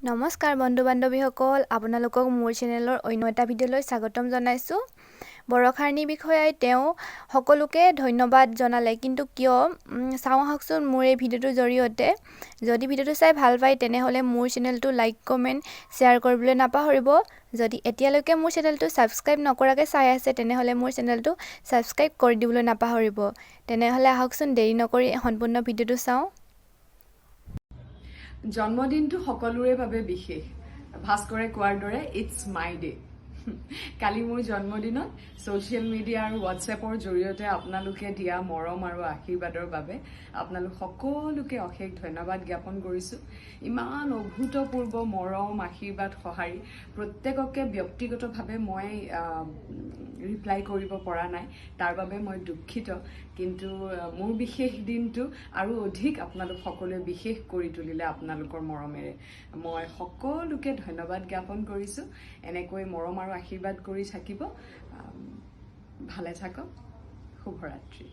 নমস্কাৰ বন্ধু বান্ধৱীসকল, আপোনালোকক মোৰ চেনেলৰ অন্য এটা ভিডিঅ'লৈ স্বাগতম জনাইছোঁ। বৰষাৰাণী বিষয়াই তেওঁ সকলোকে ধন্যবাদ জনালে, কিন্তু কিয় চাওঁ আহকচোন মোৰ এই ভিডিঅ'টোৰ জৰিয়তে। যদি ভিডিঅ'টো চাই ভাল পায়, তেনেহ'লে মোৰ চেনেলটো লাইক, কমেণ্ট, শ্বেয়াৰ কৰিবলৈ নাপাহৰিব। যদি এতিয়ালৈকে মোৰ চেনেলটো ছাবস্ক্ৰাইব নকৰাকৈ চাই আছে, তেনেহ'লে মোৰ চেনেলটো ছাবস্ক্ৰাইব কৰি দিবলৈ নাপাহৰিব। তেনেহ'লে আহকচোন, দেৰি নকৰি সম্পূৰ্ণ ভিডিঅ'টো চাওঁ। জন্মদিনটো সকলোৰে বাবে বিশেষ। ভাস্কৰে কোৱাৰ দৰে "It's my day"। কালি মোৰ জন্মদিনত ছ'চিয়েল মিডিয়া আৰু হোৱাটছএপৰ জৰিয়তে আপোনালোকে দিয়া মৰম আৰু আশীৰ্বাদৰ বাবে আপোনালোক সকলোকে অশেষ ধন্যবাদ জ্ঞাপন কৰিছোঁ। ইমান অভূতপূৰ্ব মৰম, আশীৰ্বাদ, সঁহাৰি, প্ৰত্যেককে ব্যক্তিগতভাৱে মই ৰিপ্লাই কৰিব পৰা নাই, তাৰ বাবে মই দুখিত। কিন্তু মোৰ বিশেষ দিনটো আৰু অধিক আপোনালোক সকলোৱে বিশেষ কৰি তুলিলে আপোনালোকৰ মৰমেৰে। মই সকলোকে ধন্যবাদ জ্ঞাপন কৰিছোঁ। এনেকৈ মৰম আৰু আশীৰ্বাদ কৰি থাকিব। ভালে থাকক, শুভৰাত্ৰি।